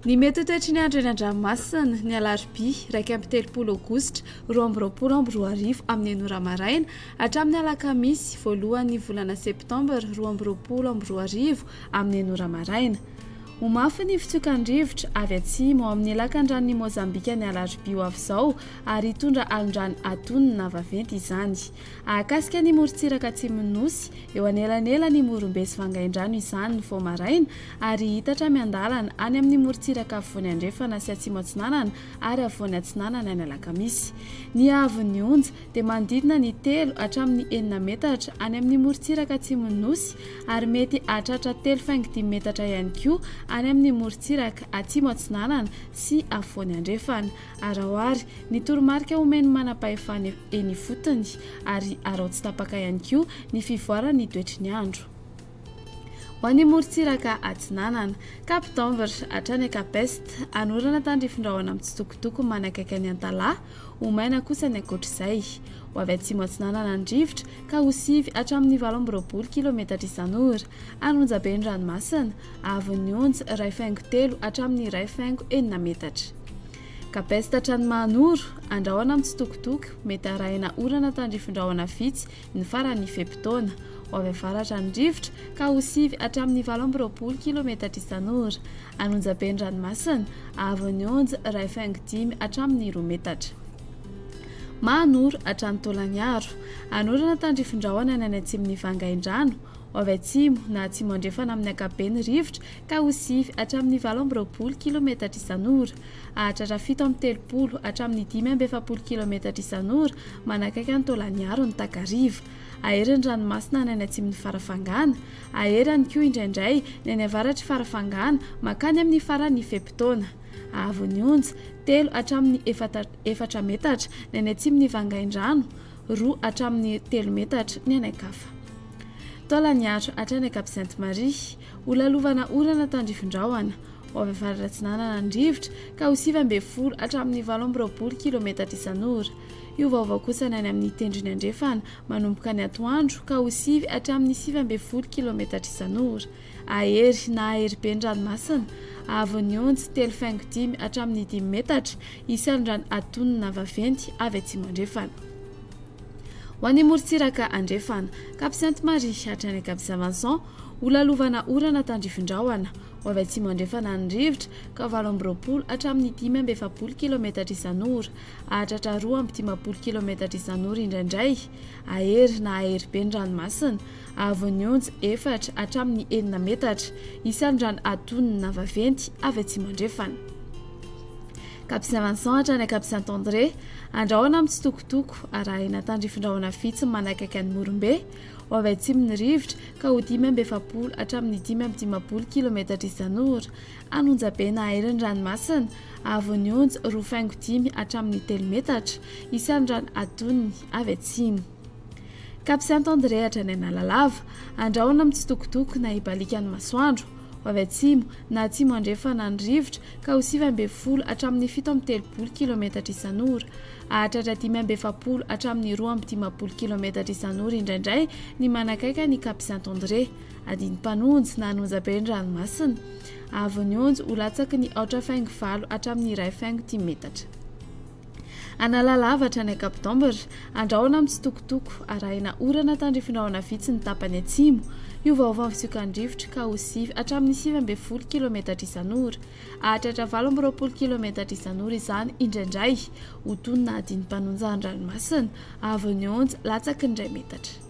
Ny mety ho toetry ny andro eny an-dranomasina, ny alarobia 31 aogositra 2022 amin'ny enina ora maraina hatramin'ny alakamisy voalohan'ny volana septambra 2022 amin'ny enina ora maraina. Ho mafy ny fitsokan-drivotra avy atsimo ao amin'ny lakandranon'i Mozambika ny alarobia ho avy izao ary hitondra alondrano antonony na vaventy izany. Hahakasika ny morontsiraka atsimon'ny Nosy, eo anelanelan'i Morombe sy Vangaindrano izany ny vao maraina ary hihitatra miandalana any amin'ny morontsiraka afovoany andrefana sy atsimo atsinanana ary afovoany atsinanana ny alakamisy. Ny haavon'ny onja dia manodidina ny telo hatramin'ny enina metatra any amin'ny morontsiraka atsimon'ny Nosy ary mety hahatratra telo faingo dimy metatra ihany koa any amin'ny morontsiraka atsimo atsinanana sy afovoany andrefana. Araho àry ny toromarika omen'ny manam-pahefana eny ifotony ary araho tsy tapaka ihany koa ny fivoaran'ny toetry ny andro. Ho an'ny morontsiraka atsinanana, Cap d'Ambre hatrany Cap Est, anorana tandrifin-drahona mitsitokotoko manakaiky an'i Antalaha, Ho maina kosa ny ankoatr'izay. Ho avy atsimo atsinanana ny rivotra ka ho sivy hatramin'ny 28 kilometatra isan'ora. Any onjabe ny ranomasina, haavon'ny onja 1.3 hatramin'ny 1.6 metatra. Cap Est hatrany Mahanoro, andrahona mitsitokotoko, mety harahina orana tandrifin-drahona vitsy ny faran'ny fe-potoana. Ho avy avaratra ny rivotra ka ho sivy hatramin'ny 28 kilometatra isan'ora. Any onjabe ny ranomasina, haavon'ny onja 1.5 hatramin'ny 2 metatra. Mahanoro hatrany Taolagnaro. Anorana tandrifin-drahona ny any atsimon'i Vangaindrano, ho avy atsimo na atsimo andrefana amin'ny ankapobeny ny rivotra ka ho sivy hatramin'ny 28 kilometatra isan'ora. Hahatratra 37 hatramin'ny 45 kilometatra isan'ora manakaiky an'i Taolagnaro ny takariva. Hahery ny ranomasina any atsimon'i Farafangana. Hahery ihany koa indraindray ny any avaratr'i Farafangana mankany amin'ny faran'ny fe-potoana. Haavon'ny onja, telo hatramin'ny efatra metatra, ny any atsimon'i Vangaindrano, roa hatramin'ny telo metatra ny any an-kafa. Taolagnaro hatrany Cap Sainte Marie. Ho lalovana orana tandrifin-drahona. Ho avy avaratra atsinanana ny rivotra ka ho 19 hatramin'ny 28 kilometatra isan'ora. Hiovaova kosa ny any amin'ny tendrony andrefana manomboka ny atoandro ka ho sivy hatramin'ny 19 kilometatra isan'ora. Hahery na hahery be ny ranomasina, haavon'ny onjy 3.5 hatramin'ny dimy metatra, hisy alondrano antonony na vaventy avy atsimo andrefana. Ho an'ny morontsiraka andrefana, Cap Sainte Marie hatrany Cap Saint Vincent, ho lalovana orana tandrifin-drahona. Ho avy atsimo andrefana ny rivotra ka 28 hatramin'ny 45 kilometatra isan'ora. Hahatratra 52 kilometatra isan'ora indraindray. Hahery na hahery be ny ranomasina. Haavon'ny onja efatra hatramin'ny enina metatra. Hisy alondrano antonony na vaventy avy atsimo andrefana. Cap Saint Vincent hatrany Cap Saint André. Andrahona mitsitokotoko, arahina tandrifin-drahona vitsy manakaiky an'i Morombe. Ho avy atsimo ny rivotra ka ho 45 hatramin'ny 55 kilometatra isan'ora. Any onjabe na hahery ny ranomasina, haavon'ny onja 2.5 hatramin'ny telo metatra, hisy alondrano antonony avy atsimo. Cap Saint André hatrany Analalava, andrahona mitsitokotoko na hibaliaka ny masoandro. Ho avy atsimo na atsimo andrefana ny rivotra ka ho 19 hatramin'ny 37 kilometatra isan'ora. Hahatratra 45 hatramin'ny 52 kilometatra isan'ora indraindray ny manakaiky an'i Cap Saint André. Adin'ny-mpanonjy na an'onjabe ny ranomasina. Haavon'ny onjy ho latsaky ny aotra faingo valo hatramin'ny iray faingo dimy metatra. Analalava hatrany Cap d'Ambre, andrahona mitsitokotoko, arahina orana tandrifin-drahona vitsy ny tapany atsimo. Hiovaova ny fisiokan-drivotra ka ho sivy hatramin'ny 19 kilometatra isan'ora. Hahatratra 28 kilometatra isan'ora izany indraindray. Ho tony na adin'ny mpanonja an-dranomasina. Haavon'ny onjy latsaky ny iray metatra.